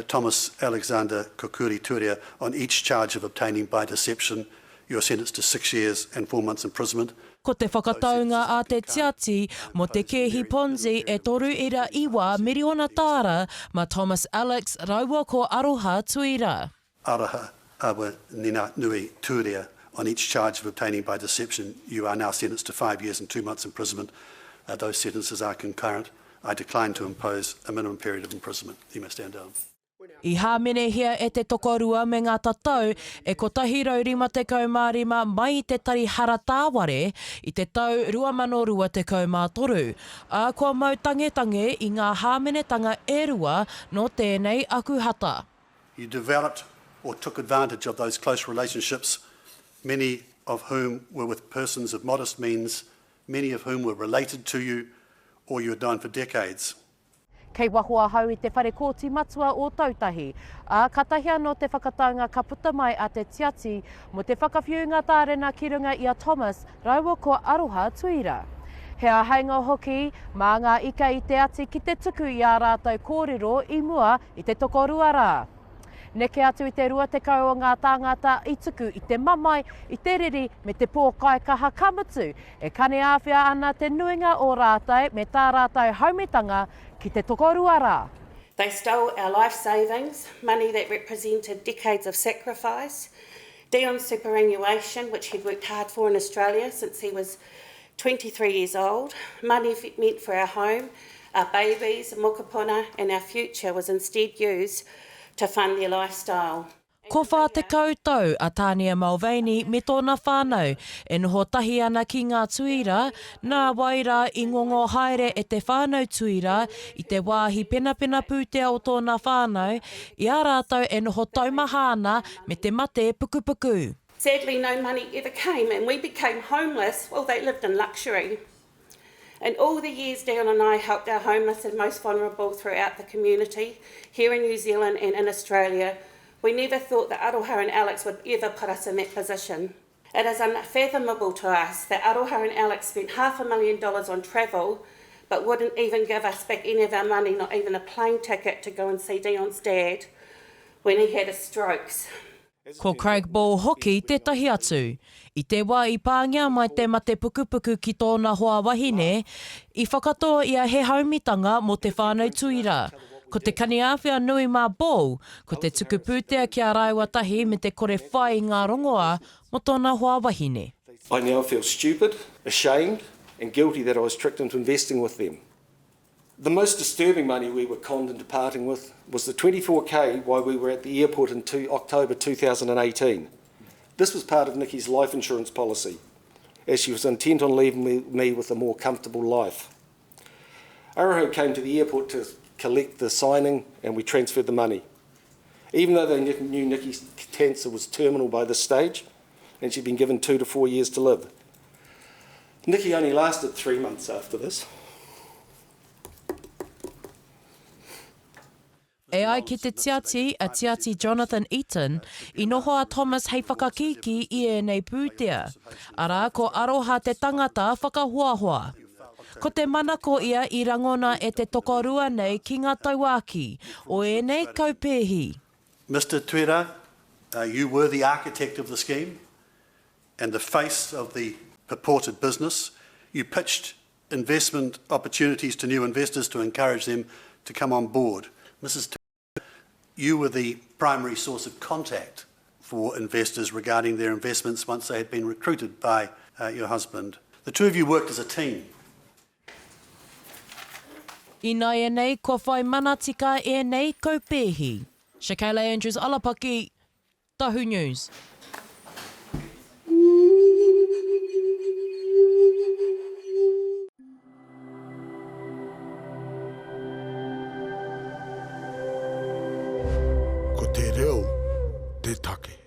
Thomas Alexander Kokuri Turia on each charge of obtaining by deception you are sentenced to six years and four months imprisonment. Ko te whakataunga a te Tiati mō te kēhi Ponzi e 3.9 miriona tāra mā Thomas Alex raua ko Aroha Tuira. Aroha Awa Nina Nui Turia on each charge of obtaining by deception you are now sentenced to five years and two months imprisonment. Uh, those sentences are concurrent. I decline to impose a minimum period of imprisonment. You may stand down. I hāmenehia e te tokorua me ngā tatau e 155 mai i te Tari Hara Tāware i te tau 2023, ā, kua mau tangetange i ngā hāmenetanga e rua nō tēnei Akuhata. You developed or took advantage of those close relationships, many of whom were with persons of modest means, many of whom were related to you or you had known for decades. Kei waho ahau i te Whare Kōti Matua o Ōtautahi, ā, katahi anō te whakataunga ka puta mai a Te Tiati mō te whakawhiunga tārena ki runga i a Thomas rāua ko Aroha Tuira. He āheinga hoki mā ngā ika i te ati ki te tuku i ā rātou kōrero i mua i te tokorua rā. Neke atu i te 20 o ngā tāngata i tuku i te mamae, i te riri me te pōkaikaha ka mutu, e kaneāwhea ana te nuinga o rātou me tā rātou haumitanga ki te tokorua rā. They stole our life savings, money that represented decades of sacrifice, Dion's superannuation, which he'd worked hard for in Australia since he was 23 years old, money meant for our home, our babies, mokopuna and our future was instead used to fund their lifestyle. Ko 40 tau a Tania Mulvaney me tōna whānau e noho tahi ana ki ngā tuira, nā wai rā i ngongo haere e te whānau tuira i te wāhi penapena pūtea o tōna whānau i a rātou e noho taumaha ana me te mate pukupuku. Sadly no money ever came and we became homeless while they lived in luxury. In all the years Dion and I helped our homeless and most vulnerable throughout the community, here in New Zealand and in Australia, we never thought that Aroha and Alex would ever put us in that position. It is unfathomable to us that Aroha and Alex spent half a million dollars on travel but wouldn't even give us back any of our money, not even a plane ticket to go and see Dion's dad when he had his strokes. Ko Craig Ball hoki tētahi atu. I te wā i pāngia mai te mate pukupuku ki tōna hoa wahine, i whakatō ia he haumitanga mō te whānau Tuira. Ko te kaniāwhea nui mā Ball, ko te tuku pūtea ki a rāua tahi me te kore whai i ngā rongoā mō tōna hoa wahine. I now feel stupid, ashamed and guilty that I was tricked into investing with them. The most disturbing money we were conned into parting with was the 24k while we were at the airport in two, October 2018. This was part of Nikki's life insurance policy, as she was intent on leaving me, me with a more comfortable life. Araho came to the airport to collect the signing and we transferred the money. Even though they knew Nikki's cancer was terminal by this stage and she'd been given two to four years to live. Nikki only lasted three months after this. E ai ki te tiati, a Tiati Jonathan Eaton, i noho a Thomas hei whakakīkī i ēnei pūtea. Arā, ko Aroha te tangata whakahoahoa. Ko te manako ia i rangona e te tokorua nei ki ngā tauākī o ēnei kaupēhi. Mister Tuira, you were the architect of the scheme and the face of the purported business. You pitched investment opportunities to new investors to encourage them to come on board. Mrs. Tuira, you were the primary source of contact for investors regarding their investments once they had been recruited by uh, your husband. The two of you worked as a team. Ināianei, kua whai mana tika ēnei kaupēhi. Shakayla Andrews Alapaki, Tahu News. Ko te reo te take.